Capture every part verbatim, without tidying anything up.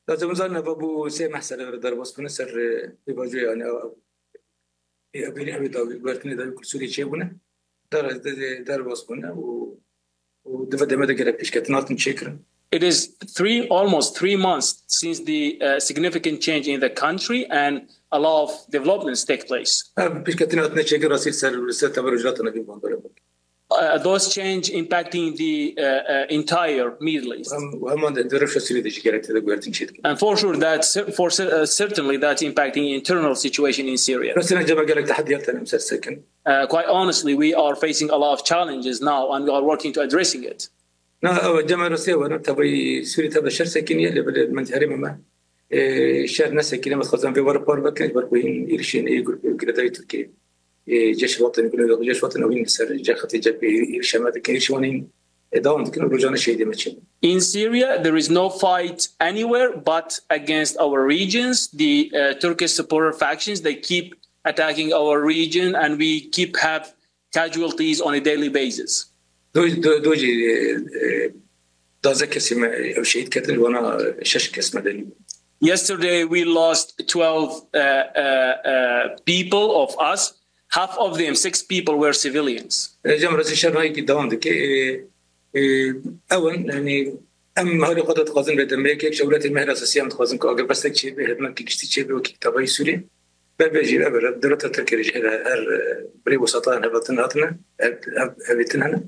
Lazim zaten eva bû sê meh ser derbas bûne ser, e, pêvajoya, yani, ev, ev, ev, ev dawî, guhertinê dawî ku li Sûriyê çêbûne. Der, de, de, derbas bûne û, û di vê demê de gelek pêşketin hatin çêkirin. It is three, almost three months since the, uh, significant change in the country and a lot of developments take place. Ev pêşketin hatine çêkirin rastî ser, ser teber û cihata navîn bandore bû. Uh, those change impacting the, uh, uh, entire Middle East. Hem, heman de, de rewşa Sûriyê de jî gelek tê de guhertin çêdikin. And for sure, that cer-, for cer-, uh, certainly that's impacting internal situation in Syria. Rastî ne cema gelek tehdiyat hene ser sekin. Uh, quite honestly, we are facing a lot of challenges now, and we are working to addressing it. Na, ew cema rastî ew ne, tevayî Sûrî tevde şer sekiniye, lê belê li herêma me, e, şer nesekine, me dixwazin vê were parve bikin, ji ber ku hîn êrişên ê grûpê girêdayî Tirkiyê, e, Ceş Vatanî, Güneydoğu Ceş Vatanî, ew hîn li ser cexetê cepê êrişa me dikin, êrişa wan hîn, e, dewam dikin û rojane şehîdê me çêbûn. In Syria, there is no fight anywhere but against our regions. The, uh, Turkish supporter factions, they keep attacking our region, and we keep have casualties on a daily basis. Do, do, do jî, e, e, duwazdeh kesî me ew şehîd ketin, ji wana şeş kes medeni bûn. Yesterday, we lost twelve, uh, uh, uh, people of us. Half of them, six people, were civilians. E, cem rastî şer nayekî dewam dike. E, e, ew in, yani, em halê xwe de dixwazin vê demê yekek ji ewletê me her esasî em dixwazin ku agirbestek çêbe, hevdemekî giştî çêbe wekî tevayî Sûrî. Be, be jî, ev, dewleta Tirkiyê jî her, her, e, birê wesatan hevetin hatine, hev, hev, hevîtin hene.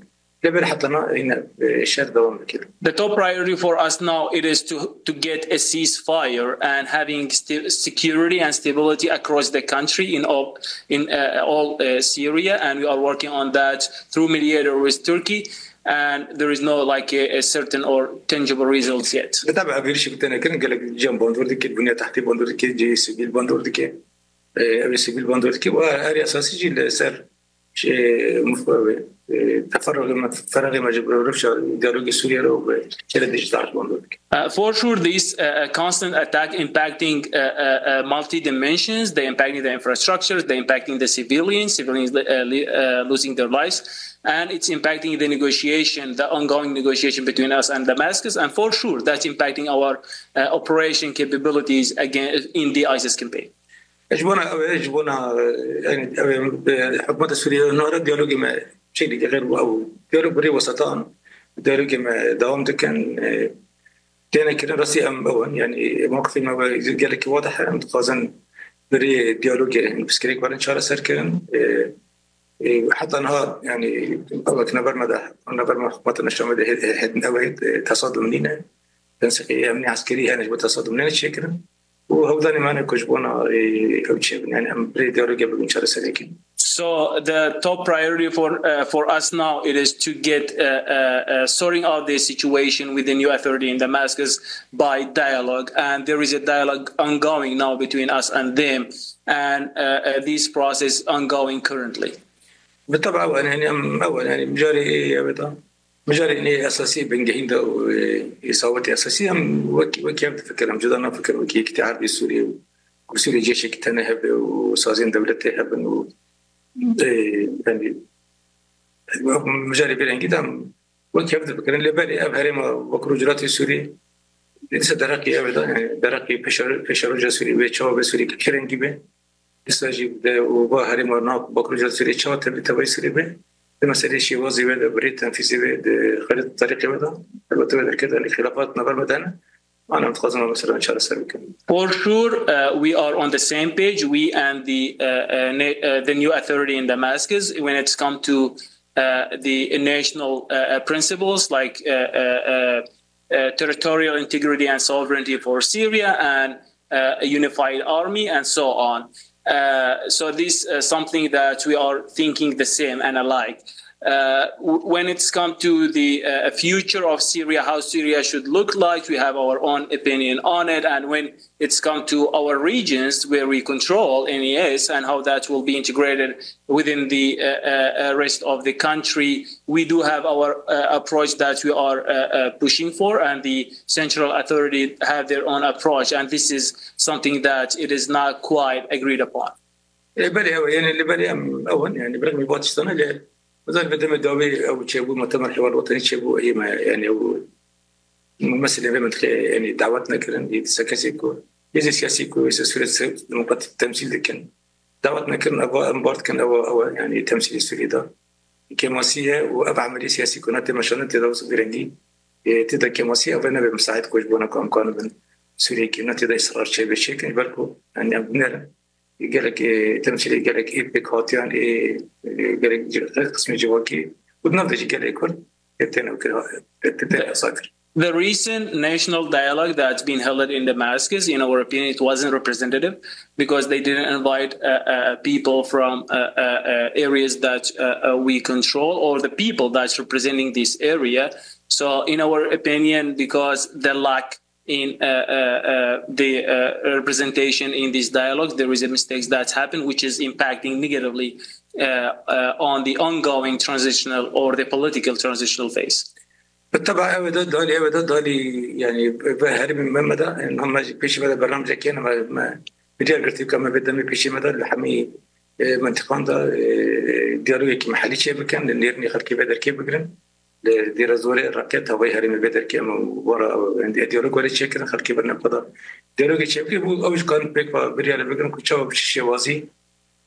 Lê ber heta na, yine, e, şer devam dike. The top priority for us now, it is to, to get a ceasefire and having sti-, security and stability across the country in all, in, uh, all, uh, Syria, and we are working on that through mediator with Turkey, and there is no, like, a, a certain or tangible results yet. Bi tebe ev êrişî ku têne kirin, gelek cem bandor dike, bunya tehdî bandor dike, cihê sivîl bandor dike. E, ev ê sivîl bandor dike û her, her esasî jî li ser, e, mif-, e, teferruxê me, ferexê me ji rewşa diyalogê Sûriyê re û bi şerê dijîtal bandor dike. Uh, for sure, these, uh, uh, constant attack impacting, uh, uh, uh, multi dimensions. They impacting the infrastructures. They impacting the civilians. Civilians, uh, li-, uh, losing their lives, and it's impacting the negotiation, the ongoing negotiation between us and Damascus. And for sure, that's impacting our, uh, operation capabilities again in the ISIS campaign. Ji bona ew ê, ji bona, e, yani, ew ê, e, hikûmeta Sûriyê nare diyalogê me çêdike, xêr bû ew diyalog bi rê wesatan, diyalogê me dewam dikin. E, têne kirin rastî em ew in, yani, mewqifê me we gelekî wadih e, em dixwazin bi rê diyalogê, yani, pirsgirêk werin çareserkirin. E, e, heta niha, yani, ew wek navber me de, navber me hikûmeta neşa me de hê-, hê-, hêdin ew ê, e, tesadum nîne. Tensiqê emnî eskerî hene ji bo tesadum nêne çêkirin. û hewldanê me hene ku ji bona, e, ew çêbin. Yani em bi rê diyalogê bibin çareseriyekê. So the top priority for, uh, for us now, it is to get, uh, uh, uh, sorting out the situation with the new authority in Damascus by dialogue. And there is a dialogue ongoing now between us and them. And, uh, uh, this process ongoing currently. Bi teba ew, yani em ew, yani mijarê ew da. Mijarê nê esasî bingehîn de û, e, îsawetê esasî em wek, wek hev difikirin, em cuda nafikirin, wekî yekîtî erdê Sûriyê û ku Sûriyê cêşekî tenê hebe û saziyên dewletê hebin û, e, yani, mijarê vê rengî de em wek hev difikirin. Lê belê ev herêma Bakur û Rojhilatê Sûriyê, dîsa dereqê ev e da, yani dereqê pêşer-, pêşeroja Sûriyê wê çawa be, Sûriyê kî rengî be. Dîsa jî de û va herêma nav Bakur Rojhilat Sûriyê çawa tevlî tevayî Sûriyê be, di meselê şêwazê wê de, bi rê tenfîzê wê, di xerît terîqê wê de, helbet wê derket, yani xilafat navber me de hene. An em dixwazin ev mesele çareser bikin. For sure, uh, we are on the same page, we and the, uh, uh, na-, uh, the new authority in Damascus, when it's come to, uh, the national, uh, uh, principles like, uh, uh, uh, uh, territorial integrity and sovereignty for Syria and, uh, a unified army and so on. Uh, so this, uh, something that we are thinking the same and alike. Uh, w-, when it's come to the, uh, future of Syria, how Syria should look like, we have our own opinion on it. And when it's come to our regions where we control N A S and how that will be integrated within the, uh, uh, uh, rest of the country, we do have our, uh, approach that we are, uh, uh, pushing for, and the central authority have their own approach, and this is something that it is not quite agreed upon. E, belê, ew, yani, li belê em, ew in, yani, bi rexmî va tiştana, lê, mesela, bi demê dawî ew çêbû, mutemer Hiwar Watanî çêbû, ê me, yani, ew, Meselê vê mintiqê, yanî dawet nekirin, yê dîsa kesê ku hêzê siyasî ku hêzê Sûriyê demokratîk temsîl dikin, dawet nekirin, eva em bar dikin, ewa, ewa, yanî temsîlê Sûriyê de kêmasî ye û ev emeliyê siyasî ku ne tê meşandin, tê de girengî, e, tê de kêmasî, ev nebe misaîd ku ji bona ku em kanibin Sûriyekî ne tê de îsrar çêbe çêkin, ji ber ku, yanî em binêrin. Gelek, e, temsîlê gelek ê pêkhatiyan, ê, e, gelek ci-, her qismê civakî û di nav de jî gelek Kurd ê têne kir, ê tê, tê yasa kir. The recent national dialogue that's been held in Damascus, in our opinion, it wasn't representative because they didn't invite uh, uh, people from uh, uh, uh, areas that uh, uh, we control or the people that's representing this area. So, in our opinion, because the lack in uh, uh, uh, the uh, representation in these dialogues, there is a mistake that's happened, which is impacting negatively uh, uh, on the ongoing transitional or the political transitional phase. Bi teba ew ê de dalî, ew ê de dalî, yanî bi herî me me de, em me jî pêşî me de bernamecekê ne, me, me bi diyar girtî ka me vê demê pêşî me de li hemî, e, mentiqan de, e, diyalogekî mehellî çê bikin, li nêrînê xelkê vê derkê bigirin. Li dêre zorê reket havayî herêmê vê derkê em wara, e, diyalog were çêkirin, xelkê berî xwe de diyalogê çêbikê bû, ew ji kan pêk ve biryar bigirin ku çawa bi çi şêwazî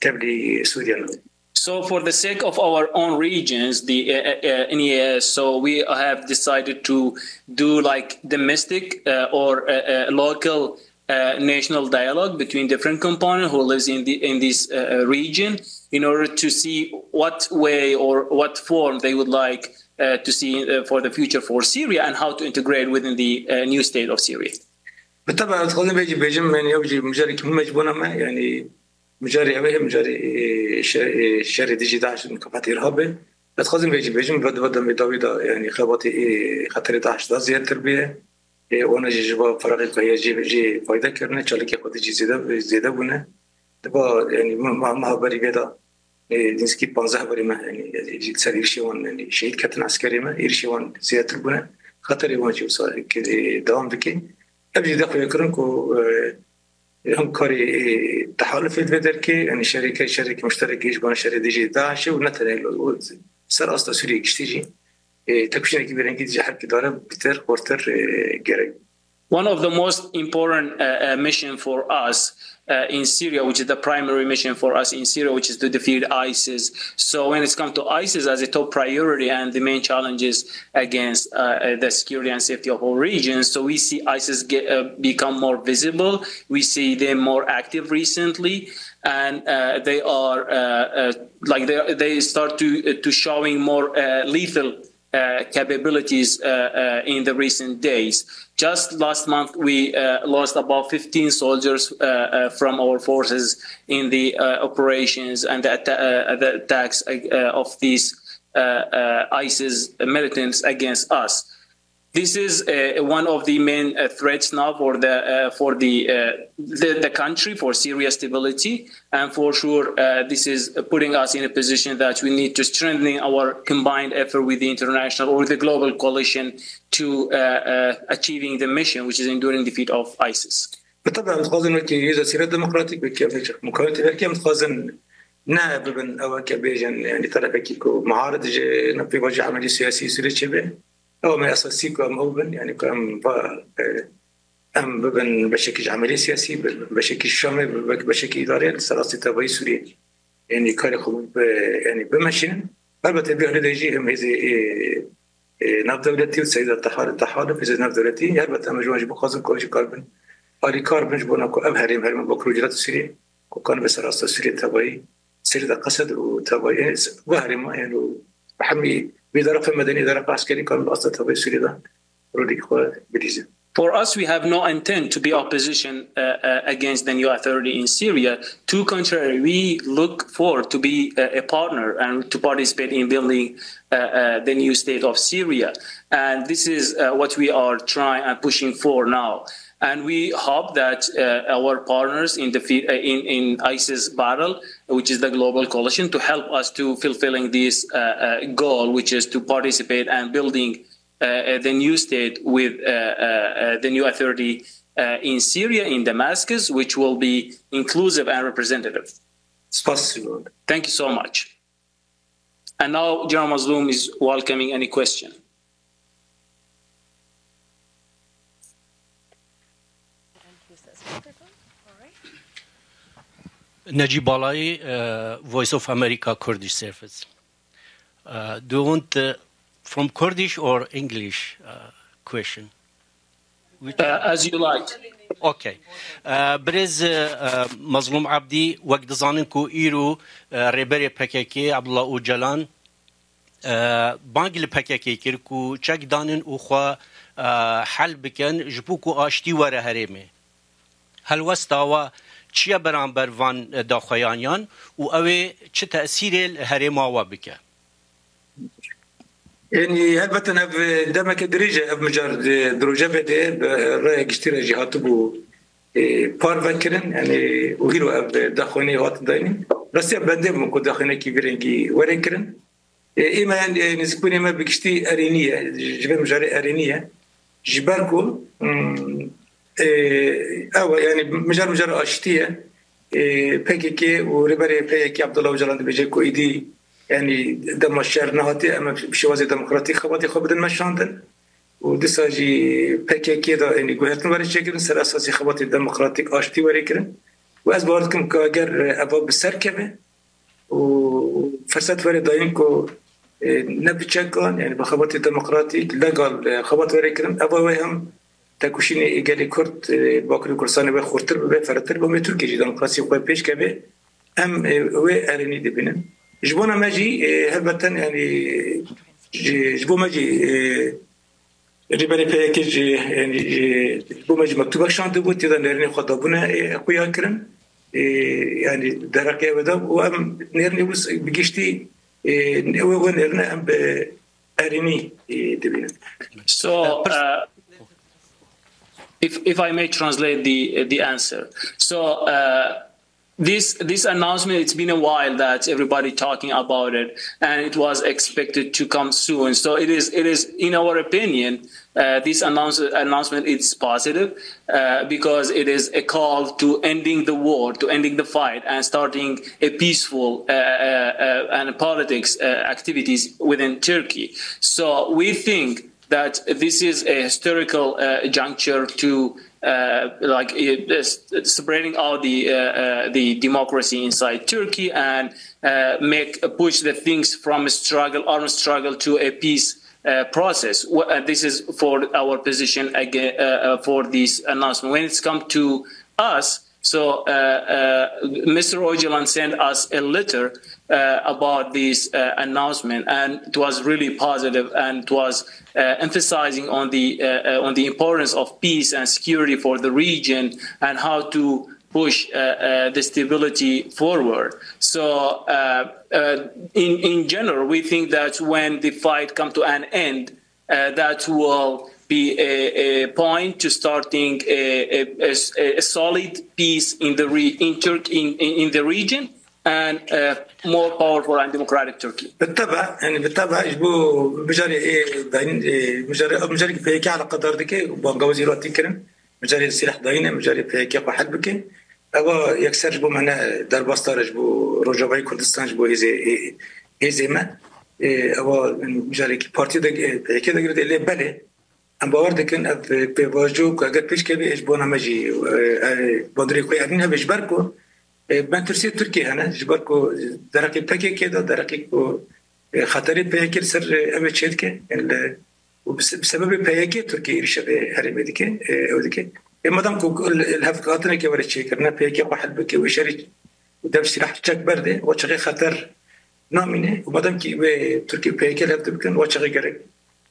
tevlî Sûriye nabin. So for the sake of our own regions, the uh, uh, N E A S, so we have decided to do like domestic uh, or uh, uh, local uh, national dialogue between different components who lives in the in this uh, uh, region in order to see what way or what form they would like uh, to see uh, for the future for Syria and how to integrate within the uh, new state of Syria. Bi teba ez dixwazim vê jî bêjim, yanî ew jî mijarek muhîm e ji bona me, yanî mijarê ew ê, mijarê, e, şe-, e, şerê dijî DAIŞ û mukafat îrhabê. Ez dixwazim vê jî bêjim, ve, ve demê dawî de, yanî xebatê, e, xeterê DAIŞ da zêdetir bûye. E, wana jî ji va firaqê ku heye jê, jê fayde kirine, çalakê xwe de jî zêde, zêde bûne. Di va, yanî me-, me-, meha berî vê de, e, nêzîkî panzdeh berî me, yanî, e, ji ser êrişê wan, yanî, şehîd ketin eskerê me, êrişê wan zêdetir bûne. Xeterê wan jî wisa, e, dewam dike. Ev jî de xuyakirin ku, e, Em karê, e, tehalufê di vê derkê, yanî şereke, şereke muşterekê ji bona şerê dijî DAIŞê û ne tenê li, û ser asta Sûriyê giştî jî, e, tepişînekî vê rengî dijî herkî dare biter, xurtir, e, gerek. One of the most important uh, uh, mission for us uh, in Syria, which is the primary mission for us in Syria, which is to defeat ISIS. So when it comes to ISIS as a top priority and the main challenges against uh, uh, the security and safety of all regions, so we see ISIS get, uh, become more visible. We see them more active recently, and uh, they are uh, uh, like they, they start to uh, to showing more uh, lethal uh, capabilities uh, uh, in the recent days. Just last month, we uh, lost about fifteen soldiers uh, uh, from our forces in the uh, operations and the, atta- uh, the attacks uh, of these uh, uh, ISIS militants against us. This is uh, one of the main uh, threats now for the uh, for the, uh, the the country, for Syria stability, and for sure uh, this is putting us in a position that we need to strengthen our combined effort with the international or the global coalition to uh, uh, achieving the mission, which is enduring defeat of ISIS. Bi tebe em dixwazin wekî Hêza Sîrê Demokratîk, wekî ev mukavemetê belkî em dixwazin ne bibin ew weke bêjin, yanî terefekî ku muharid ji nefê ve ji emelî siyasî Sûriyê çêbe. Ew me esasî ku em ew bin, yanî ku em va, e, em bibin beşekî ji emelî siyasî, bi-, beşekî ji Şamê, bi-, be-, beşekî îdareyê li ser astê tevayî Sûriyê. Yanî karê xwe bi-, yanî bimeşînin. Helbete vê alî de jî em hêzê, e, e, navdewletî û seyda tehal-, tehaluf, hêzê navdewletî, helbete em ji wan jî bixwazin ku ew jî karibin alîkar bin ji bona ku ev herêm, herêma Bakur û Rojhilat Sûriyê, ku kanibe ser asta Sûriyê tevayî, serî de qesed û tevayî, e, se-, we herêma, yanî û hemî vê darafa medenî, darafa eskerî kanibe asta tevayî Sûriyê de rolê xwe bilîzin. For us, we have no intent to be opposition uh, uh, against the new authority in Syria. To contrary, we look forward to be a, a partner and to participate in building uh, uh, the new state of Syria. And this is uh, what we are trying and pushing for now. And we hope that uh, our partners in the fi- uh, in, in ISIS battle, which is the global coalition, to help us to fulfilling this uh, uh, goal, which is to participate and building uh, uh, the new state with uh, uh, uh, the new authority uh, in Syria, in Damascus, which will be inclusive and representative. Spas. Thank you so much. And now General Mazloum is welcoming any question. Necî Balayî, uh, Voice of America Kurdish Service. Uh, do you want, uh, from Kurdish or English, uh, question? Which Uh, as you like. Okay. Uh, Birêz, uh, uh, Mazlûm Abdî, wek dizanin ku îro, uh, rêberê P K K, Abdullah Ocalan, uh, bang li P K K kir ku çek danin û xwe, uh, hel bikin ji bo ku aştî were herêmê. Helwesta we çi ye beramber van, e, daxuyaniyan û ew ê çi tesîrê li herêma we bike? Yanî helbet ev, e, demeke dirêj e, ev mijar di, di rojevê de bi raya giştî re jî hatibû, e, parve kirin, yanî û hîro ev, e, daxuyanî hatin dayînî. Rastî em bendê bûn ku daxuyanekî vî rengî were kirin. E, ême, e, nêzîkbûnê me bi giştî erênî ye, ji vê mijarê erênî ye. Ji ber ku, mm, e, ew e, yanî mijar mijar aştî ye. E, P K K û rêberê P Y K Abdullah Ocalan dibêje ku êdî, yanî dema şer nehatiye, em bi şêwazê demokratîk xebatê xwe bidin meşandin. Û dîsa jî P K K de, yanî guhertin were çêkirin, ser esasî xebatê demokratîk aştî were kirin. Û ez bawer dikim ku eger, e, eva bi ser keve, û ferset were dayîn ku, e, ne bi çekan, yani bi xebatê demokratîk, legal, e, xebat were kirin. Eva wê hem tekoşînê gelê Kurd, e, Bakurê Kurdistanê wê xurtir bibe, fertir bibe, Tirkiye jî demokrasiyê xwe pêş keve. Em, e, wê erênî dibînin. Ji bona me jî, e, helbeten, yani, ji, ji bo me jî, e, Rêberê P Y K jî, yanî, e, bo me jî mektûbek şandibû, tê de nêrînê xwe dabûne, e, xuya kirin. E, yanî dereqê ew e da û em nêrînê wis bi giştî, e, ew, ew nêrîne em bi erênî, e, dibînin. So, uh, if, if I may translate the, the answer. So, uh, this, this announcement, it's been a while that everybody talking about it, and it was expected to come soon. So it is, it is, in our opinion, uh, this announce-, announcement is positive, uh, because it is a call to ending the war, to ending the fight, and starting a peaceful, uh, uh, uh, and politics, uh, activities within Turkey. So we think that this is a historical, uh, juncture to, uh, like, uh, s-, spreading out the, uh, uh, the democracy inside Turkey and, uh, make, push the things from a struggle, armed struggle, to a peace, uh, process. Wh-, uh, this is for our position again, uh, uh, for this announcement. When it's come to us, so, uh, uh, Mister Ocalan sent us a letter, uh, about this, uh, announcement, and it was really positive, and it was, uh, emphasizing on the, uh, uh, on the importance of peace and security for the region and how to push, uh, uh, the stability forward. So, uh, uh, in, in general, we think that when the fight come to an end, uh, that will be a, a point to starting a, a, a, a solid peace in the re-, in Turk-, in, in, in the region, and, uh, more powerful and democratic Turkey. Bi tebe, yani bi tebe ji bo mijarê ê dayîn, ê mijarê, mijarê P Y K eleqedar dike, banga wezîratî kirin, mijarê silah dayîne, mijarê P Y K xwe hel bike. Ewa yekser ji bo me ne derbas dare ji bo Rojavayê Kurdistan, ji bo hêzê, hê-, hêzê me. Ê, ewa mijarekî partî de, P Y K de girêdayî, lê belê em bawer dikin ev pêvajo ku eger pêş kevê, ê ji bona me jî, e, e, bandorê xwe erîn hebe ji ber ku, e, metirsiyê Tirkiyê hene, ji ber ku dereqê P K K de, dereqê ku, e, xeterê P Y K li ser, e, ew ê çêdike, yani li, û bi se-, bi sebebê P Y K Tirkiye êrîşa vê herêmê dike, e, ew dike. Ê madem ku li, li hevhatineke were çêkirine, P Y K xwe hel bike û şerî û dev sîlah çek berde, o çaxê xeter namîne û madem kî wê Tirkiye P Y K li hev dibikin, o çaxê gerek,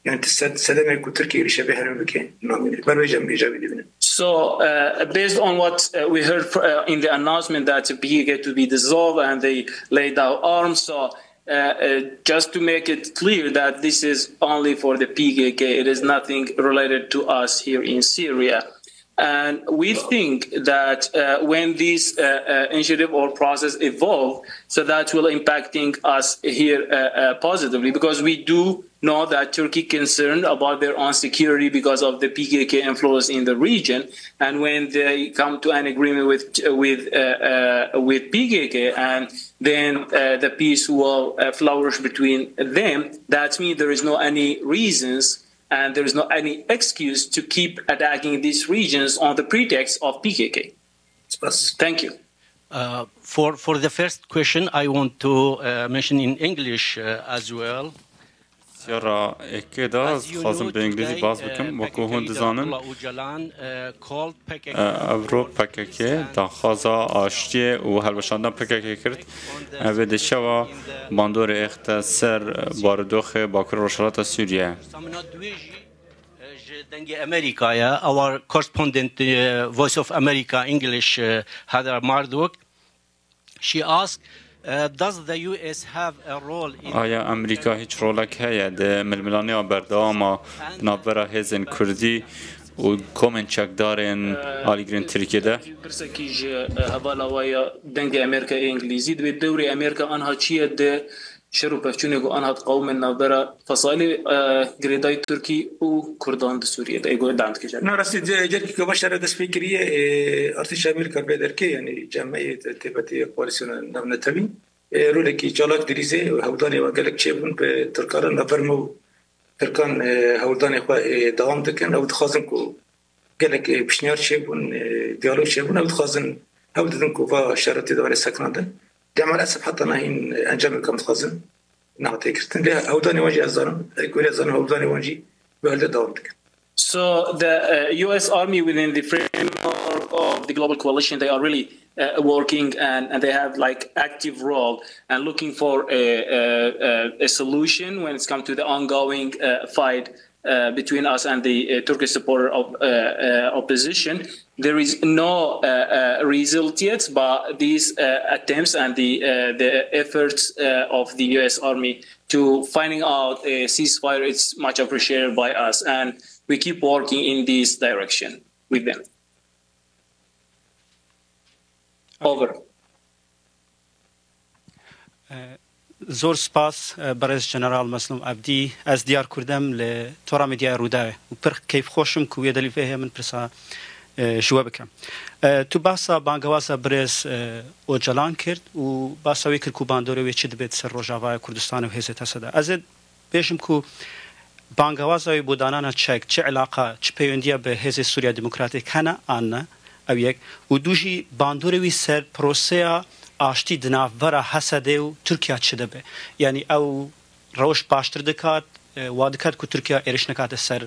yani ti sed, sedemê ku Tirkiye êrîşa vê herêmê bike, namîne. Ber wê jî em êja wî dibînin. So, uh, based on what, uh, we heard fr-, uh, in the announcement that P K K to be dissolved and they lay down arms, so, uh, uh, just to make it clear that this is only for the P K K, it is nothing related to us here in Syria. And we think that, uh, when this, uh, uh, initiative or process evolve, so that will impacting us here, uh, uh, positively, because we do know that Turkey concerned about their own security because of the P K K influence in the region. And when they come to an agreement with, with, uh, uh, with P K K, and then, uh, the peace will, uh, flourish between them, that means there is no any reasons And there is no any excuse to keep attacking these regions on the pretext of P K K. Thank you. Uh, for, for the first question, I want to uh, mention in English uh, as well. Siyara êkê de ez dixwazim bi îngilîzî baz bikim. Wekû hûn dizanin, evro P K K daxwaza aştiyê û helweşandina P K K kir. Ev ê di şeva bandorê êxte ser barodoxê Bakur Rojhilata Sûriye. Ji Dengê Amerîkayê, our correspondent, uh, Voice of America English, uh, Heather Murdoch, she asked, uh, does the U S have a role in Aya Amerîka hîç rolek heye di milmilaniya berdewama di navbera hêzên Kurdî û komên çekdarên alîgirên Tirkiyê de? Pirsekî ji hevala we ya Dengê Amerîka ê Îngilîzî, divê dewrê Amerîka anha çi ye di şer û pevçûnê ku anha diqewime navbera fesalê girêdayî Tirkî û Kurdan di Sûriyê de ê ku dam dikişe. Na rastî cerkî ku baş re dest pê kiriye, artêşa Amerîka bê derkê, yanî cemeyê têbetê koalîsyona navnetewî rolekî çalak dirîzê û hewldanê wan gelek çêbûn bi Tirkan re navber me û Tirkan hewldanê xwe dewam dikin. Ew dixwazin ku gelek pişniyar çêbûn, diyalog çêbûn, ew dixwazin, ew didin ku va şerê tê de were sekinandin. Lê maalesef heta niha hîn encamê kam dixwazin nehate girtin. Lê hewldanê wan jî ez zanim, ê ku ez zanim hewldanê wan jî bi helde dewam dikin. So the uh, U S Army within the framework of the global coalition, they are really uh, working and, and they have like active role and looking for a, a, a solution when it's come to the ongoing uh, fight uh, between us and the uh, Turkish supporter of uh, uh, opposition. There is no uh, uh, result yet, but these uh, attempts and the uh, the efforts uh, of the U S Army to finding out a ceasefire is much appreciated by us, and we keep working in this direction with them. Over. Zor spas, berêz General Meslûm Ebdî. Ez Diyar Kurdem li Tora Medyaya Rûdawê û pir keyfxweş im ku wê delî vê heye min pirsa ji we bikim. Tu behsa bangewaza birêz Ocalan kir û behsa wê kir ku bandorê wê çi dibe ser Rojavaya Kurdistanê û hêzê T S D. Ez ê bêjim ku bangewaza wê bo danana çek, çi ilaqa, çi peywendiya bi Hêzê Sûriya Demokratîk hene an ne, ew yek, û du jî bandorê wî ser proseya aştî di navbera H S D û Tirkiya çi dibe. Yanî ew rewş baştir dikat, e, wa dikat ku Tirkiya êrîş nekate ser,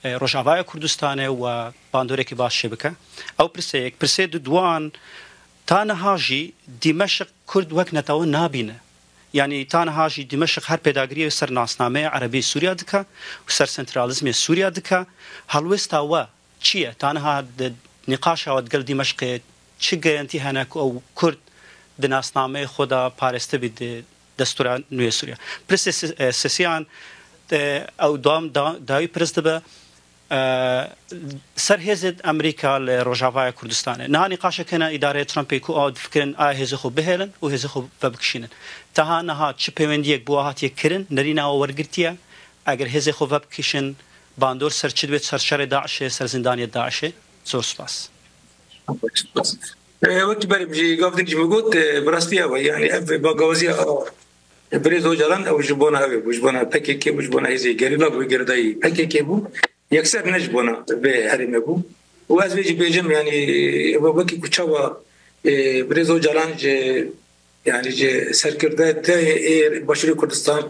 e, Rojavaya Kurdistanê û bandorekî baş çê bike. Ew pirsê yek. Pirsê du duan, ta niha jî Dîmeşq Kurd wek netewe nabîne. Yanî ta niha jî Dîmeşq her pêdagiriyê ser nasnameyê Erebî Sûriya dike û ser sentralîzmê Sûriya dike. Helwêsta we çi ye? Ta niha di nîqaşa we digel Dîmeşqê çi gerentî hene ku ew Kurd di nasnameyê xwe de parêste bî di destûra nû yê Sûriya? Pirsê se-, e, sesiyan, e, ew dam da-, dawî pirs dibe. Ser hêzên Amerîka li Rojavaya Kurdistanê. Niha nîqaşek hene îdareyê Trumpê ku ew difikirin aya hêzê xwe bihêlin û hêzê xwe vebikişînin. Teha niha çi pêwendiyek bi we hatiye kirin, nerîna we wergirtiye? Eger hêzê xwe vebikişin, bandor ser çi dibe, ser şerê DAIŞê, ser zindaniyê DAIŞê? Zor spas. Wekî berê jî gav din jî min got, bi rastî ew e. Yanî ev bangewaziya birêz Ocalan ew ji bona ew ê bû, ji bona P K K bû, ji bona hêzê gerîla bû, girêdayî P K K bû. Yekser ne ji bona vê herêmê bû. Û ez vê jî bêjim, yanî wekî ku çawa birêz Ocalan ji, yanî ji serkirdeyê Başûrê Kurdistan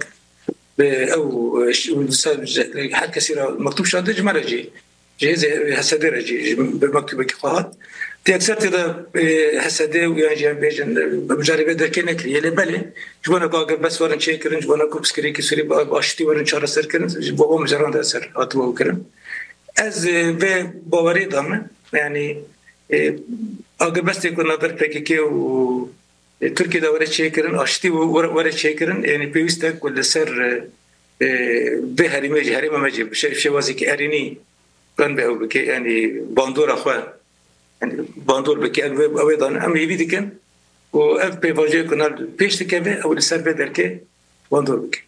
bi ew, e, ş-, ser, her kesî re mektûb şandin, ji me re jî, ji hêzê H S D re jî, ji, bi mektûbekî xwe hat. Tê ekser tê de, e, H S D û yan jî em bêjin, e, mijarê vê derkê nekiriye. Lê belê, ji bona ku agirbest werin çêkirin, ji bona ku pirsgirêkî Sûrî bi, bi aştî werin çareser kirin, ji bo van mijaran de ser hatiye ew kirin. Ez, e, vê bawerê de me, yanî, e, agirbestê ku navber P K K û e, Tirkiye de were çêkirin, aştî were, were çêkirin, yanî pêwîst e ku li ser, e, e, vê herêmê jî, herêma me jî bi şe-, şêwazekî erênî ben bi ew bike, yanî bandora xwe, yanî bandor bike, ev, ew ê dan em hêvî dikin û ev pêvajoyê ku nav pêş dikeve, ew li ser vê derkê bandor bike.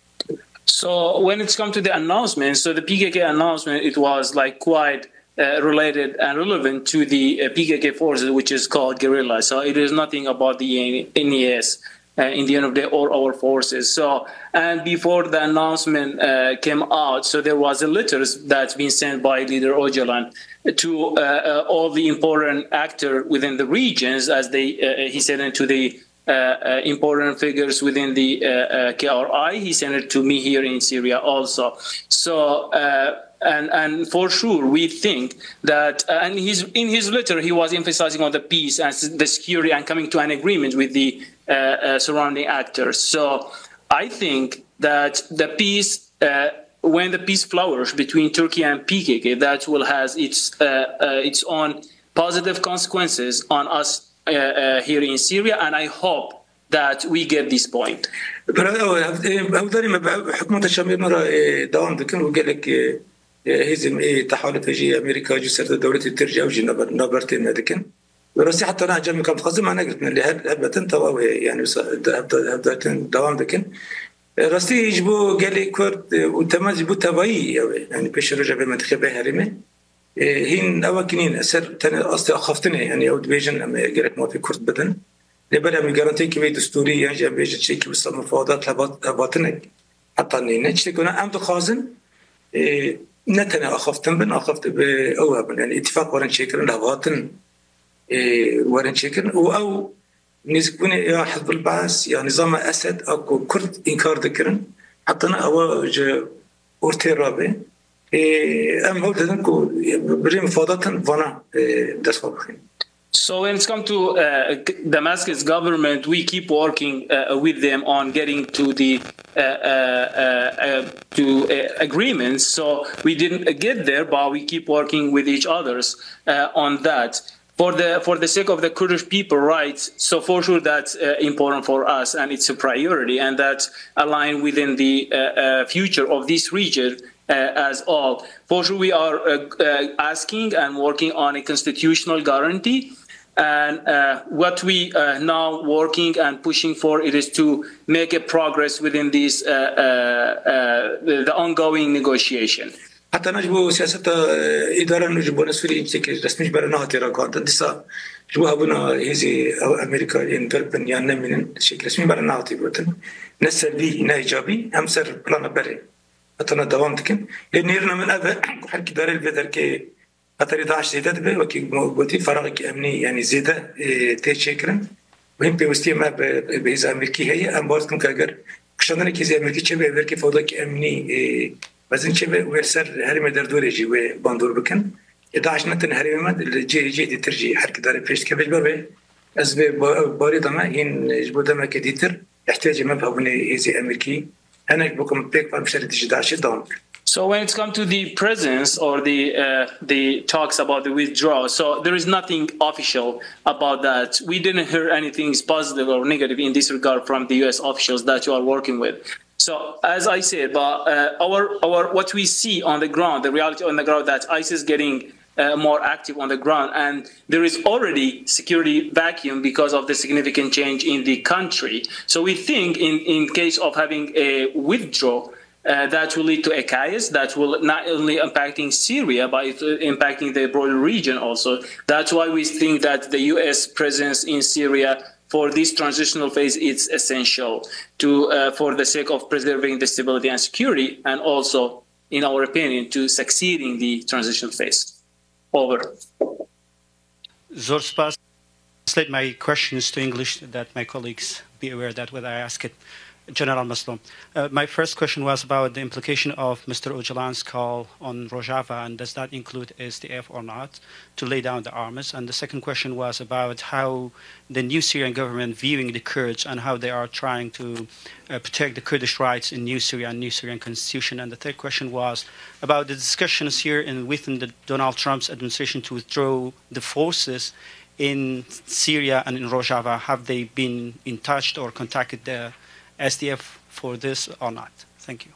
So when it's come to the announcement, so the P K K announcement, it was like quite uh, related and relevant to the uh, P K K forces, which is called guerrilla. So it is nothing about the N E S uh, in the end of the day, all our forces. So, and before the announcement uh, came out, so there was a letters that's been sent by Leader Ocalan to uh, uh, all the important actor within the regions, as they uh, he said, and to the uh, uh, important figures within the uh, uh, K R I. He sent it to me here in Syria also. So. Uh, and and for sure we think that uh, and he's in his letter he was emphasizing on the peace and the security and coming to an agreement with the uh, uh, surrounding actors. So I think that the peace uh, when the peace flourish between Turkey and P K K, that will has its uh, uh, its own positive consequences on us uh, uh, here in Syria, and I hope that we get this point. Ew darî me bi hikûmeta Şamê me re e, dewam dikin û gelek e, e, hêzên ê tehalifê jî Amerîka jî ser de dewletê tir jî ew jî naber- nabertê me dikin. Bi rastî heta niha encamê kam dixwazin me negirtine lê her helbetin tewa wê yani wisa hevda- hevdaytin dewam dikin. E, Rastî ji bo gelê Kurd e, û temel ji bo tevayî ew e. Yani pêşeroja vê mentiqê vê herêmê. E, Hîn ew wekî nîn ser tenê astê axaftinê yani ew dibêjin em ê gerek mafê Kurd bidin. Lê belê em ê garantiyekî vê destûrî yan jî em bêjin çêkî wisa mifadat hevat- hevatinek heta nîne. Tiştê ku em dixwazin e, ne tenê axaftin bin, axaftin bi ew hebin. Yani îtîfaq werin çêkirin, hevatin e, werin çêkirin û ew nêzikbûnê ya Hizbul Baas ya nîzama Esed a ku Kurd înkar dikirin, heta ne ewa ji ortê rabe. E, Em hewl didin ku bi rê mifadatin vana e, dest xwe bixin. So when it's come to uh, Damascus government, we keep working uh, with them on getting to the uh, uh, uh, uh, to uh, agreements. So we didn't get there, but we keep working with each others uh, on that. For the for the sake of the Kurdish people rights, so for sure that's uh, important for us, and it's a priority, and that's aligned within the uh, uh, future of this region uh, as all. For sure, we are uh, uh, asking and working on a constitutional guarantee. And uh, what we are now working and pushing for it is to make a progress within this uh, uh, uh, the ongoing negotiation. Heta niha ji bo siyaseta îdara nû ji bona Sûriyê tiştekî resmî ji ber nehatiye ragihandin. Dîsa ji bo hebûna hêzê ew Amerîka yên derpin yan nemînin tiştekî resmî ber nehatiye gotin. Ne selvî ne îcabî em ser plana berê heta niha dewam dikin. Lê nêrîna min ev e ku herkî darê li vê derkê xeterê DAIŞ zêde dibe, wekî gotî feraxekî emnî yanî zêde tê çêkirin. Û hîn pêwistiyê me bi hêza Amerîkî heye. Em bawer dikin ku eger kişandinekî hêzê Amerîkî çêbe, ev derkê fewdakî emnî mezin çêbe û wê li ser herêmê derdorê jî wê bandor bikin. Ê DAIŞ ne tenê herêmê me, li cihê cihê dîtir jî herkî darê pêş dikeve. Ji ber vê ez vê barê de me hîn ji bo demeke dîtir ihtiyacê me bi hebûnê hêzê Amerîkî hene ji bo ku em pêk ve em şerê dijî DAIŞê dewam bikin. So when it comes to the presence or the uh, the talks about the withdrawal, so there is nothing official about that. We didn't hear anything is positive or negative in this regard from the U S officials that you are working with. So as I said, but uh, our our what we see on the ground, the reality on the ground, that ISIS is getting uh, more active on the ground, and there is already security vacuum because of the significant change in the country. So we think in in case of having a withdrawal, uh, that will lead to a chaos that will not only impacting Syria, but it's uh, impacting the broader region also. That's why we think that the U S presence in Syria for this transitional phase is essential to, uh, for the sake of preserving the stability and security, and also, in our opinion, to succeeding the transitional phase. Over. Zor spas. Translate my questions to English that my colleagues be aware that what I ask it. General Maslom. Uh, my first question was about the implication of Mister Ocalan's call on Rojava, and does that include S D F or not, to lay down the arms? And the second question was about how the new Syrian government viewing the Kurds and how they are trying to uh, protect the Kurdish rights in new Syria and new Syrian constitution. And the third question was about the discussions here in within the Donald Trump's administration to withdraw the forces in Syria and in Rojava. Have they been in touch or contacted the S D F for this or not? Thank you.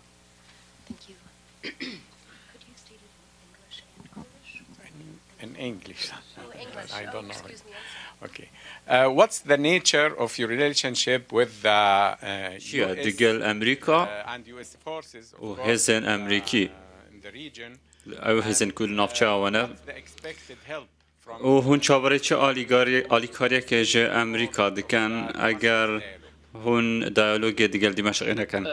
Thank you. Could you state it in English and Kurdish? In English. Oh, English. I don't know. Excuse me. Okay. Uh, what's the nature of your relationship with the uh, Çiya U S, digel Amerîka uh, and U S forces û of hêzên course, Amerîkî? Uh, in the region? Ew hêzên ku li navçeya wan e. What's the expected help from Û hûn çaverê çi alîgarî- alîkariyekê ji Amerîka dikin eger Hûn diyalogê digel Dîmeşqê nekin.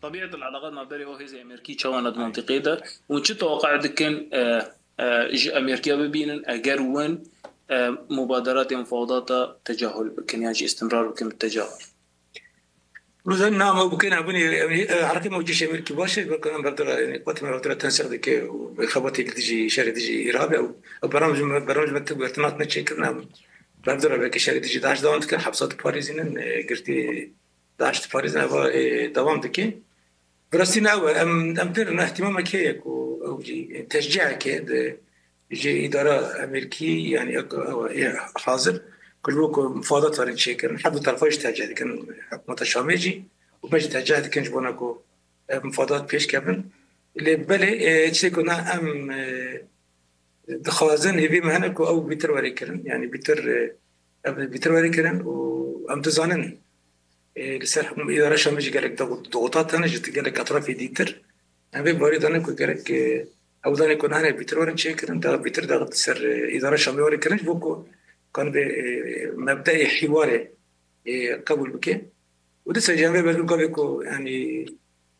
طبيعة العلاقات ما بين هو هيزي أمريكي تشاوانا دمنطقية ده ونشي توقع دكن جي أمريكا ببينن أجر ون مبادرات مفاوضات تجاهل بكن يعني استمرار بكن بالتجاهل. Rozen nam ew bikin hebûnê herekê me û cîşê Amerîkî baş e, belkî em berdora, yanî qewetê me berdora tensiq dike û xebatê li dijî şerê dijî Îrabê ew, ew bernameya me, bernameya me tu guhertin hatine çêkirin, em berdora belkî şerê dijî DAIŞ dewam dikin, hepsa diparêzînin, e, girtî DAIŞ diparêzin, eva, e, dewam dike. Bi rastî ne ew e, em, em pêr ne îhtîmamek heye ku ew jî teşcîheke di ji îdara Amerîkî, yanî ew, ew ê hazir ku ji bo ku mifadat werin çêkirin, her du terfa jî tercih dikin, hikûmeta Şamê jî û me jî tercih dikin ji bona ku, e, mifadat pêş kevin. Lê belê, e, tiştê ku na em, e, dixwazin, hêvî me hene ku ew bîtir were kirin, yanî bîtir, e, ev bîtir were kirin û em dizanin, e, li ser hikûm-, îdara Şamê jî gelek dixutat hene ji gelek etrafê dîtir. Em vê barê dane ku gerek, e, ew danê ku nane bîtir werin çêkirin, da bîtir da ser, e, îdara Şamê werin kirin, ji bo ku kan vê, e, mebdeyê hîwarê, e, qebûl bike. Û dîsa jî em vê belkî gavê ku, yanî,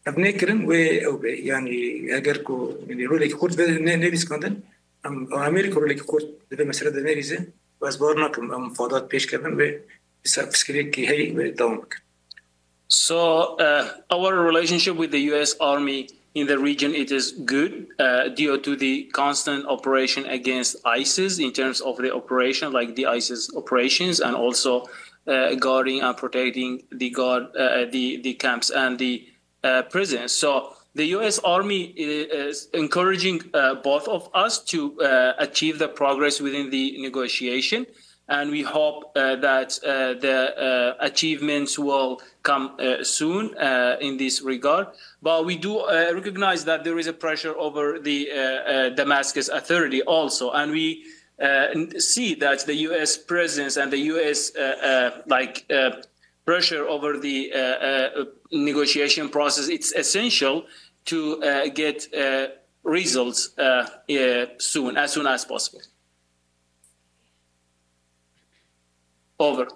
ev nêkirin, wê ew be. Yanî, eger ku, yanî, rolekî xurt vê ne-, nelîskandin, em, Amerîka rolekî xurt di vê meselê de nelîze, û ez bawer nakim em mifadat pêş kevin, wê dîsa piskirêkî heyî wê dewam bikin. So, uh, our relationship with the U S Army in the region, it is good, uh, due to the constant operation against ISIS in terms of the operation, like the ISIS operations, and also, uh, guarding and protecting the guard, uh, the, the camps and the, uh, prisons. So the U S Army i-, is encouraging, uh, both of us to, uh, achieve the progress within the negotiation. And we hope, uh, that, uh, the, uh, achievements will come, uh, soon, uh, in this regard. But we do, uh, recognize that there is a pressure over the, uh, uh, Damascus Authority also, and we, uh, n-, see that the U S presence and the U S, uh, uh, like, uh, pressure over the, uh, uh, negotiation process, it's essential to, uh, get, uh, results, uh, uh, soon, as soon as possible. Over.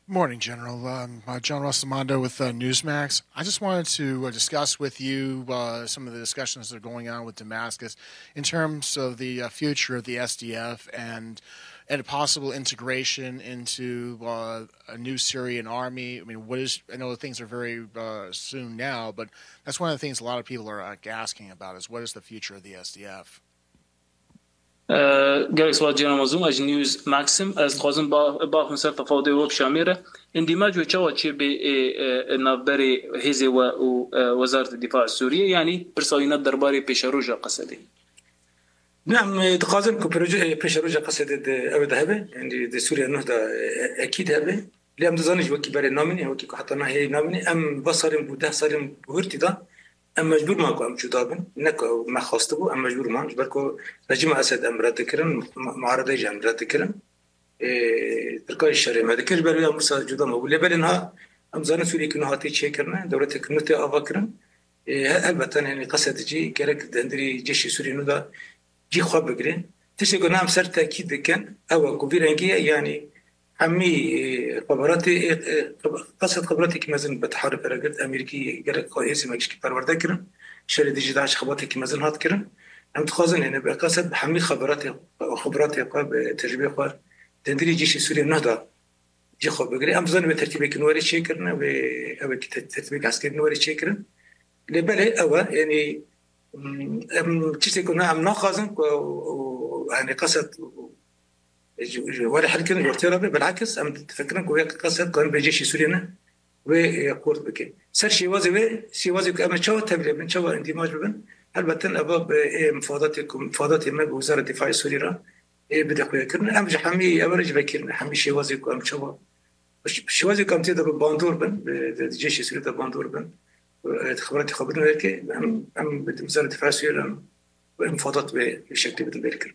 Morning, General. Um, uh, John Ross Amando with, uh, Newsmax. I just wanted to, uh, discuss with you, uh, some of the discussions that are going on with Damascus in terms of the, uh, future of the S D F and, and a possible integration into, uh, a new Syrian army. I mean, what is, I know things are very, uh, soon now, but that's one of the things a lot of people are, like, asking about is what is the future of the S D F? Gelek spas Cîhana Mazlûm, ez ji Newsmax im. Ez dixwazim ba-, baxim ser tefawtê wek Şamê re. Endîmac wê çawa çêbê ê, e, navberê hêzê we û, e, Wezareta Dîfa Sûriyê, yanî pirsa wî ne derbarê pêşeroja Qesedê? Ne, em, e, dixwazin ku proje, e, pêşeroja Qesedê de ew de hebe, yanî di Sûriya Nuh de, e, e, ekîd hebe. Lê em dizanin jî wekî berê namînê, wekî ku heta niha heye namînê. Em va salên bû, deh salên bû hirtî de, em mecbûr man ku em cuda bin. Ne ku me xwestibû, em mecbûr man. Ji ber ku rejîma Esed em red dikirin, mu-, muaredeyê jî em red dikirin. Ê, Tirka jî şerê me dikir, ji ber wê em wisa cuda mabû. Lê belê niha em zanin Sûriyekî nû hatî çêkirine, dewletekî nû tê avakirin. Ê, he-, helbet tenê Qesedê jî gerek di hundirî cêşê Sûriyê nû de cî xwe bigire. Tiştê ku em ser tekîd dikin, ew e ku vî rengî ye, yanî hemî, e, xeberatê, e, e, xeb-, Qesed xeberatekî mezin bi teharif re girt, Amerîkî gerek xwe hêzê me gişkî perwerde kirin, şerê dijî DAIŞ xebatekî mezin hat kirin. Em dixwazin, yanî bi Qesed bi hemî xeberatê, xeberatê xwe, bi tecrûbeyê xwe, di hundirî cêşê Sûriyê neh de cî xwe bigire. Em dizanin wê tertîbekî nû were çêkirine, wê ew ê te-, tertîbek eskerî nû were çêkirin. Lê belê ew e, yanî, mm, em tiştê ku ne, em naxwazin ku, yanî Qesed ji, ji were helkirin, ji ortê re be, bilakis em difikirin ku wê Qesed kan bê cêşê Sûriyê ne, wê, e, xurt bike. Ser şêwazê wê, şêwazê ku em ê çawa tevlê bin, çawa îndîmac bibin, helbetin eva bi, ê, mifadatê ku, mifadatê me bi Wezara Dîfaê Sûrî re, ê, bide xuyakirin. Em ji hemî ev re jî vekirine, hemî şêwazê ku em çawa, şêwazê ku em tê de bi bandor bin, bi, di, di cêşê Sûrî de bandor bin, e, xebatê xwe bidin derkê, em, em bi Wezara Dîfaê Sûrî re em, em mifadat bi, bi şeklê bidin derkir.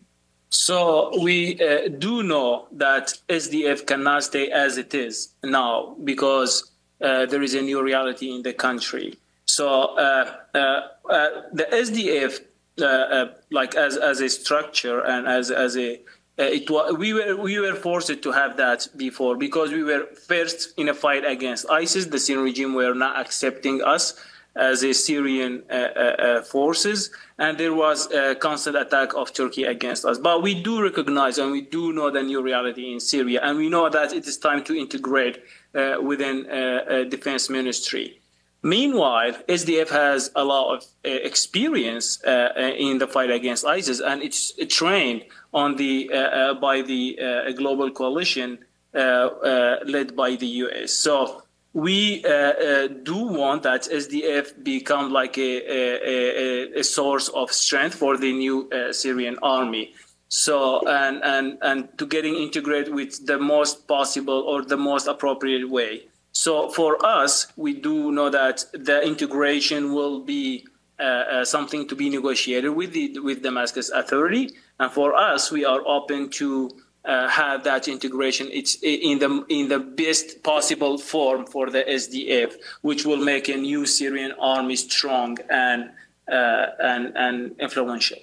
So we, uh, do know that S D F cannot stay as it is now because, uh, there is a new reality in the country. So, uh, uh, uh, the S D F, uh, uh, like, as, as a structure and as, as a, Uh, it was we were we were forced to have that before because we were first in a fight against ISIS. The Syrian regime were not accepting us as a Syrian uh, uh, uh, forces, and there was a constant attack of Turkey against us. But we do recognize and we do know the new reality in Syria, and we know that it is time to integrate uh, within uh, uh, defense ministry. Meanwhile, S D F has a lot of uh, experience uh, uh, in the fight against ISIS, and it's trained on the uh, uh, by the uh, global coalition uh, uh, led by the U S. So we uh, uh, do want that S D F become like a, a, a, a source of strength for the new uh, Syrian army. So and and and to getting integrated with the most possible or the most appropriate way. So for us, we do know that the integration will be uh, uh, something to be negotiated with the, with Damascus Authority, and for us, we are open to uh, have that integration. It's in the in the best possible form for the S D F, which will make a new Syrian army strong and uh, and and influential.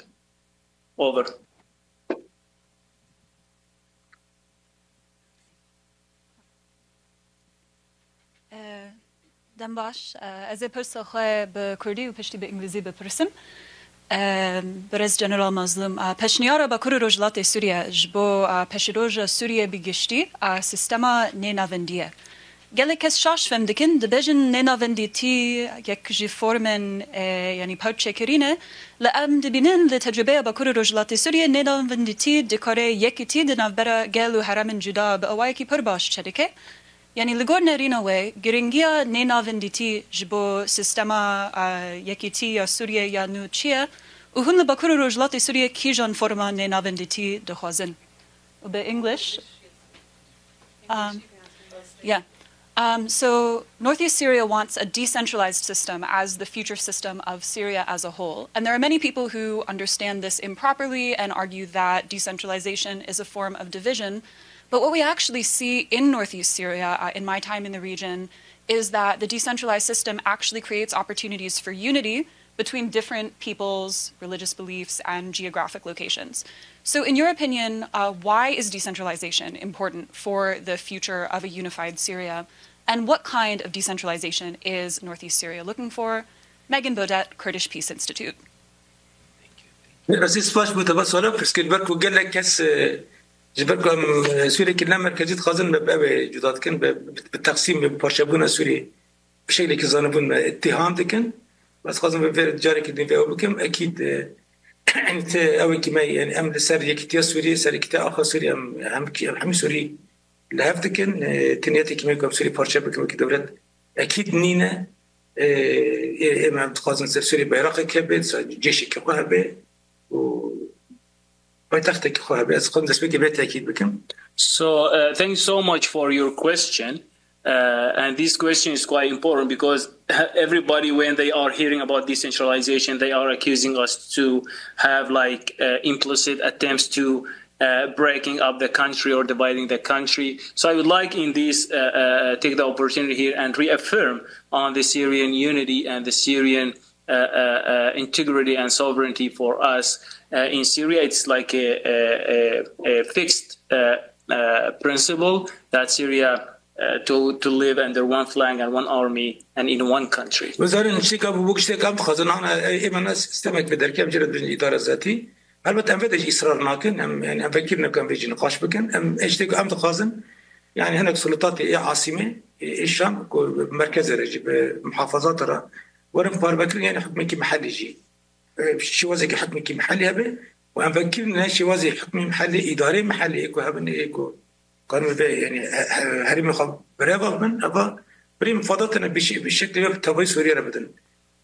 Over. Dem baş, ez ê pirsa xwe bi kurdî û piştî bi îngilîzî bipirsim. Birêz General Mazlûm, pêşniyara Bakur û Rojhilatê Sûriye ji bo pêşîroja Sûriye bi giştî a sîstema nênavendî ye. Gelek kes şaş fem dikin, dibêjin nênavendîtî yek ji formên, e, yanî pawçekirî ne. Li em dibînin li tecrûbeya Bakur û Rojhilatê Sûriye nênavendîtî dikare yekîtî di navbera gel û herêmên cuda bi awayekî pir baş çêdike. Yanî li gor nerîna we, giringiya nênavendîtî ji bo sîstema, e, yekîtî ya Sûriye ya nû çi ye? Û hûn li Bakur û Rojhilatê Sûriye kîjan forma nênavendîtî dixwazin? Û bi English? Um, yeah. Um, so Northeast Syria wants a decentralized system as the future system of Syria as a whole. And there are many people who understand this improperly and argue that decentralization is a form of division. But what we actually see in Northeast Syria, uh, in my time in the region, is that the decentralized system actually creates opportunities for unity between different peoples, religious beliefs, and geographic locations. So, in your opinion, uh, why is decentralization important for the future of a unified Syria? And what kind of decentralization is Northeast Syria looking for? Megan Bodett, Kurdish Peace Institute. Ez ê spas bû te va sala pirsgirêk ber ku gelek kes, e, ji ber ku em, e, Sûriyekî ne merkezî dixwazin, bi ew ê cuda dikin, bi, bi teqsîm, bi parçebûna Sûriyê bi şeklekî zanibûn me îttiham dikin. Ez dixwazim vê, vê carekî din vê ew bikim. Ekîd, e, yanî ti ew ê kî me, yanî em li ser yekîtiya Sûriyê, ser yekîtiya axa Sûriyê, em hemkî, em hemî Sûrî li hev dikin. E, ti niyetekî me ku em Sûrî parçe bikin wekî dewlet ekîd nîne. E, ê, ê me em dixwazin ser Sûrî beyraqek hebe, ser cêşekî xwe hebe û paytextekî xwe hebe. Ez dixwazim destpêkê vê tekîd bikim. So, uh, thank you so much for your question. Uh, and this question is quite important because everybody, when they are hearing about decentralization, they are accusing us to have, like, uh, implicit attempts to uh, breaking up the country or dividing the country. So I would like in this uh, uh, take the opportunity here and reaffirm on the Syrian unity and the Syrian uh, uh, uh, integrity and sovereignty for us uh, in Syria. It's like a, a, a, a fixed uh, uh, principle that Syria uh, to, to live under one flag and one army and in one country. Wezarên Şêka bû bû kiştek em dixwazin ana ê me ne sistemek bi derkem jê re dibin îdare zatî. Helbet em vê de jî îsrar nakin, em, yanî em vekirine ku em vê jî niqaş bikin. Em ê tiştê ku em dixwazin, yanî hinek sulûtatê ê asîmê, ê, ê Şam, ku bi merkezê re jî, bi muhafazata re werin parvekirin, yanî hukmekî mihellî jî, e, şêwazekî hukmekî mihellî hebe û em vekirine şêwazê hukmê mihellî, îdareyê mihellî ê ku hebin, ê ku kanûn vê, yanî he-, he-, herêmê xwe birêve bin, eva birê mifadata ne bi şe-, bi şeklê ve bi tevayî Sûriye re bidin.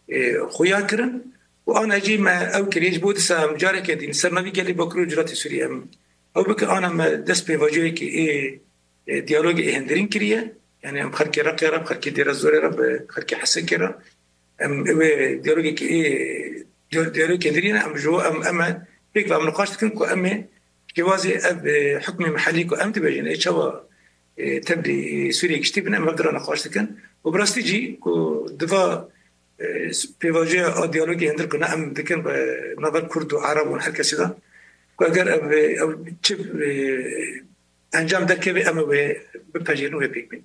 e, xuya kirin û ana jî me ew kiriye. Ji bo disa em careke din ser navî gelê Bakur û Rojhilatê Sûriyê em ew bikin, ana me dest pêvajoyekê ê, ê diyalogê ê hindirîn kiriye. Yanî em xelkê Reqê re, bi xelkê Dêra Zorê re, bi xelkê Hesekê re em wê diyalogekê ê diyo-, diyalogê hindirîn em ji bo em, em e pêk ve em niqaş dikin ku em ê şêwazê ev, e, hukmê mihellî ku em dibêjin ê çawa e, tevlî Sûriyê giştî bin em hev dira nexweş dikin. Û bi rastî jî ku diva, e, pêvajoya a diyalogê hindir ku ne em dikin bi navber Kurd û Ereb û her kesî de, Ku eger ev, ev çi, e, encam derkeve, em ê wê bipejêrin û wê pêk bînin.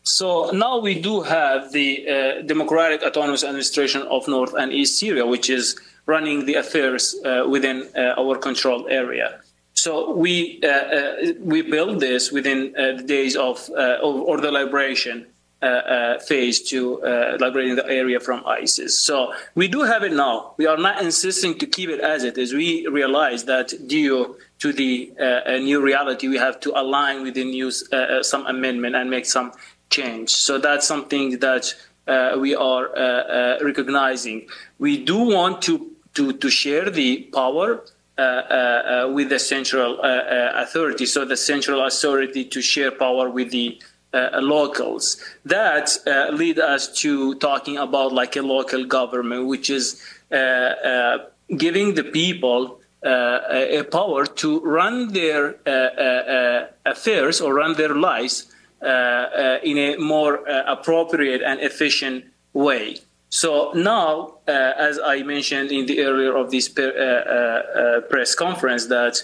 So now we do have the uh, Democratic Autonomous Administration of North and East Syria, which is running the affairs uh, within uh, our controlled area. So we uh, uh, we built this within uh, the days of uh, or, or the liberation uh, uh, phase to uh, liberating the area from ISIS. So we do have it now. We are not insisting to keep it as it is. We realize that due to the uh, uh, new reality, we have to align with the new uh, uh, some amendment and make some change. So that's something that uh, we are uh, uh, recognizing. We do want to to to share the power uh, uh, uh, with the central uh, uh, authority. So the central authority to share power with the uh, locals. That uh, lead us to talking about like a local government, which is uh, uh, giving the people uh, a, a power to run their uh, uh, uh, affairs or run their lives uh, uh, in a more uh, appropriate and efficient way. So now, uh, as I mentioned in the earlier of this per, uh, uh, uh, press conference, that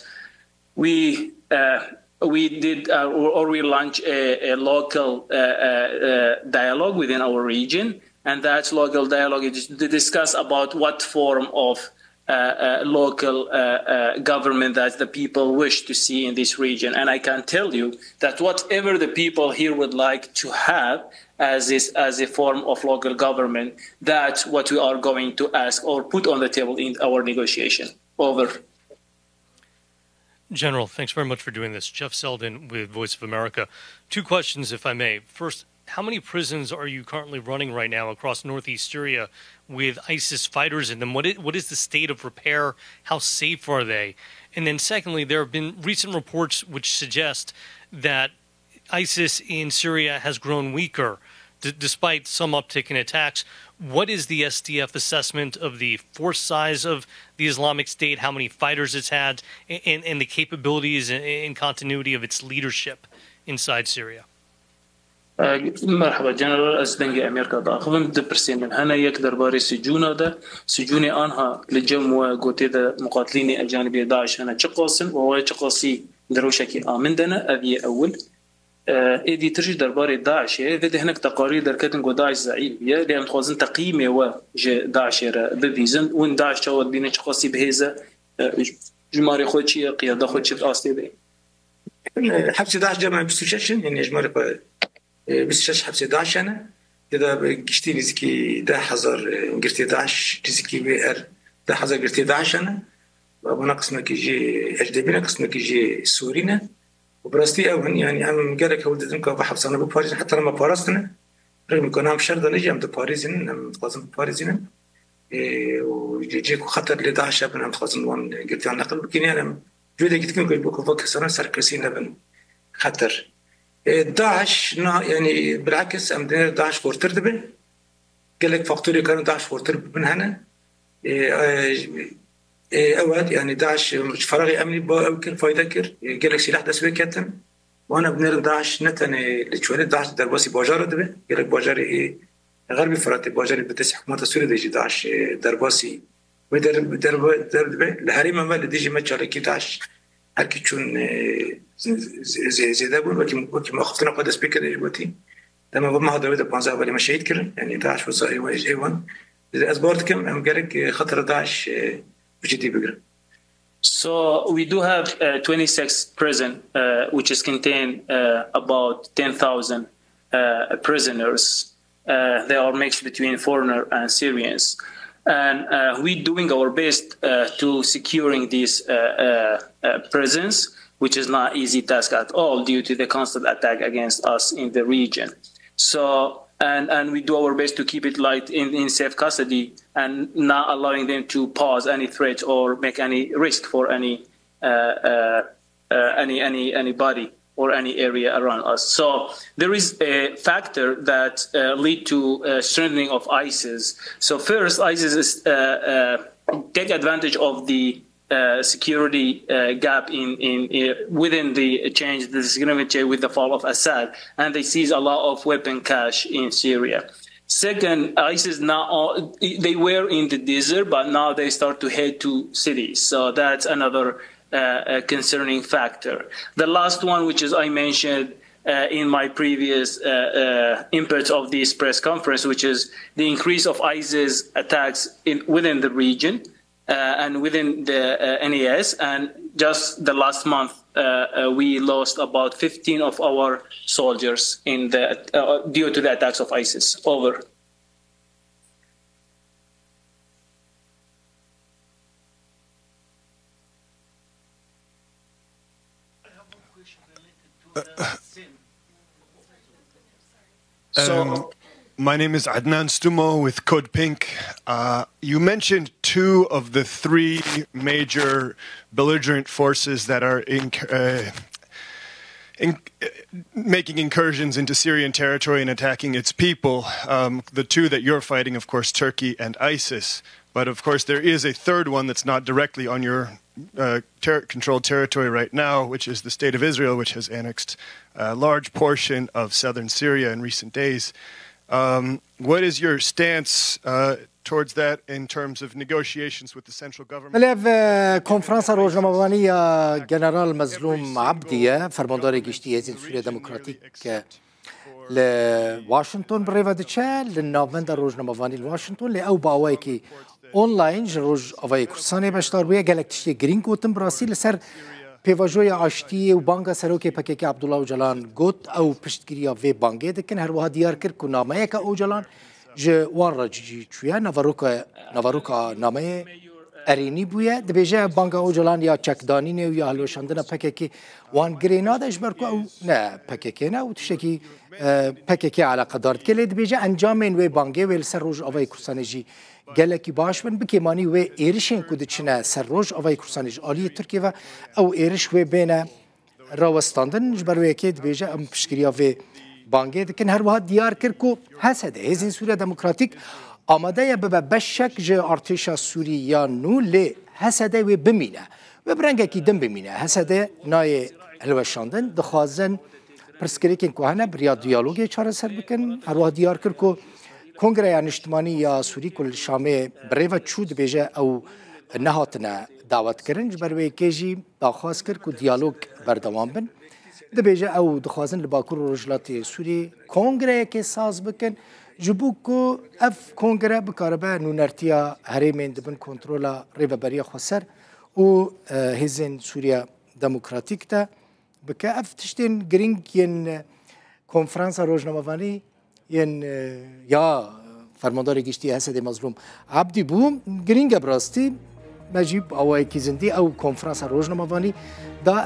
we uh, we did uh, or, or we launched a, a local uh, uh, uh, dialogue within our region, and that local dialogue is to discuss about what form of uh, uh, local uh, uh, government that the people wish to see in this region. And I can tell you that whatever the people here would like to have as this as a form of local government, that's what we are going to ask or put on the table in our negotiation. Over. General, thanks very much for doing this. Jeff Zeldin with Voice of America. Two questions, if I may. First, how many prisons are you currently running right now across northeast Syria with ISIS fighters in them? What is, what is the state of repair? How safe are they? And then, secondly, there have been recent reports which suggest that ISIS in Syria has grown weaker d- despite some uptick in attacks. What is the S D F assessment of the force size of the Islamic State, how many fighters it's had, and, and the capabilities and, and continuity of its leadership inside Syria? Merhaba General, ez dengê Amerîka diaxivim. Du pirsên min hene, yek derbarê sicûna de, sicûnê anha li cem we gotê de muqatilînê ecanibê DAIŞ hene çiqas in û we çiqasî di rewşekî amin de ne, ev yê ewil. Ê dîtir jî derbarê DAIŞê, vê de hinek teqarîr derketin ku DAIŞ zeîf bûye, lê em dixwazin teqîmê we ji DAIŞê re bibîzin. Hûn DAIŞ çawa dibînin, çiqasî bihêz e, jimarê xwe çi ye, qiyada xwe çi astê de ye? Hepsê DAIŞ cem bîst û şeş in, yanî jimarê xwe bîst û şeş hepsê DAIŞ hene. Tê de giştî nêzîkî deh hezar girtê DAIŞ, nêzîkî vê er deh hezar girtê DAIŞ hene. Bana qismekî jî Ecdebî ne, qismekî jî Sûrî ne. Û bi rastî ew in, yanî em gelek hewl didin ku ev hepsane biparêzin, heta me parastine. Rexmî ku em şer de ne jî em diparêzînin, em dixwazin biparêzînin. Û cê ku xeter lê DAIŞ hebin, em dixwazin wan girtiyan neqil bikin, yan em cûdekî dikin ku ji bo ku va kesana ser kesî nebin xeter. DAIŞ na, yanî bilakis em dinêr DAIŞ xurtir dibe. Gelek faktorê karin DAIŞ xurtir bibin hene. Ew e, yanî DAIŞ ji feraxê emnî ba ew kir, fayde kir. Gelek sîlah dest pê ketin. Wan ev dinêrin DAIŞ ne tenê li çolê, DAIŞ derbasî bajara dibe. Gelek bajarê ê Xerbî Firatê, bajarê bi destê hikûmeta Sûriyê de jî DAIŞ derbasî wê der, der, der dibe. Li herêma me, li dijî me çalakî DAIŞ herkî çûn zêde bûn. Wekî, wekî me axiftina xwe dest pê kir, ji gotî. Dema ve meha dawê de panzdeh hevalê me şehîd kirin. Yanî DAIŞ wisa êwan ji êwan. Ez bar dikim em gerek xetira DAIŞ bi cidî bigirin. So we do have uh, twenty-six prison, uh, which is contained uh, about ten thousand uh, prisoners. Uh, they are mixed between foreigner and Syrians. And uh, we're doing our best uh, to securing these uh, uh, uh, prisons, which is not easy task at all due to the constant attack against us in the region. So and and we do our best to keep it like in, in safe custody and not allowing them to pose any threat or make any risk for any uh, uh, uh, any any anybody or any area around us. So there is a factor that uh, lead to uh, strengthening of ISIS. So first, ISIS is, uh, uh, take advantage of the uh, security uh, gap in, in, in within the change, the significant change with the fall of Assad, and they seize a lot of weapon cache in Syria. Second, ISIS now they were in the desert, but now they start to head to cities. So that's another uh, uh, concerning factor. The last one, which is I mentioned uh, in my previous uh, uh, input of this press conference, which is the increase of ISIS attacks in, within the region uh, and within the uh, NAS. And just the last month, uh, uh, we lost about fifteen of our soldiers in the uh, due to the attacks of ISIS. Over. So, um, my name is Adnan Stumo with Code Pink. Uh, you mentioned two of the three major belligerent forces that are in, uh, in, making incursions into Syrian territory and attacking its people. Um, the two that you're fighting, of course, Turkey and ISIS. But of course, there is a third one that's not directly on your uh, ter- controlled territory right now, which is the state of Israel, which has annexed a large portion of southern Syria in recent days. Um, what is your stance uh, towards that in terms of negotiations with the central government? Belê ev e, konferansa rojnamevanî ya General Mezlûm Abdî ye, fermandarê giştî Hêzên Sûriya Demokratîk e, li Washington bi rê ve diçe, li navenda rojnamevanî li Washington, lê ew bi awayekî online ji Rojavayê Kurdistanê beşdar bûye. Gelek tiştê girîng gotin bi rastî li ser pêvajoya aştiyê û banga serokê P K K Abdullah Ocalan got, ew piştgiriya vê bangê dikin. Her wiha diyar kir ku nameyeke Ocalan ji wan re cî çûye. Naveroka, naveroka nameyê erênî bûye. Dibêje banga Ocalan ya çekdanînê û ya hilweşandina P K K wan girê nade, ji ber ku ew ne P K K ne û tiştekî, e, P K K eleqedar dike. Lê dibêje encamên wê bangê wê li ser Rojavayê Kurdistanê jî gelekî baş bin. Bi kêmanî wê êrişên ku diçine ser Rojavayê Kurdistanê ji aliyê Tirkiyê ve ew êriş wê bêne rawestandin. Ji ber wê yekê dibêje em piştgiriya vê bangê dikin. Her wiha diyar kir ku H S D, Hêzên Sûriya Demokratîk, amade ye bibe beşek ji artêşa Sûrî ya nû, lê H S D wê bimîne. Wê bi rengekî din bimîne. H S D nayê hilweşandin, dixwazin pirsgirêkên ku hene bi riya diyalogê çareser bikin. Her wiha diyar kir ku Kongreya Niştimanî ya Sûrî ku li Şamê bi rê ve çû, dibêje ew nehatine dawetkirin. Ji ber wê yekê jî daxwaz kir ku diyalog berdewam bin. Dibêje ew dixwazin li Bakur û Rojhilatê Sûriyê kongreyekê saz bikin, ji bo ku ev kongre bikaribe nûnertiya herêmên di bin kontrola Rêveberiya Xweser û, e, Hêzên Sûriya Demokratîk de bike. Ev tiştên girîng yên konferansa rojnamevanî yên, e, ya fermandarê giştî H S D Mezlûm Abdî bû. Girîng e bi rastî. Me jî bi awayekî zindî ew konferansa rojnamevanî da.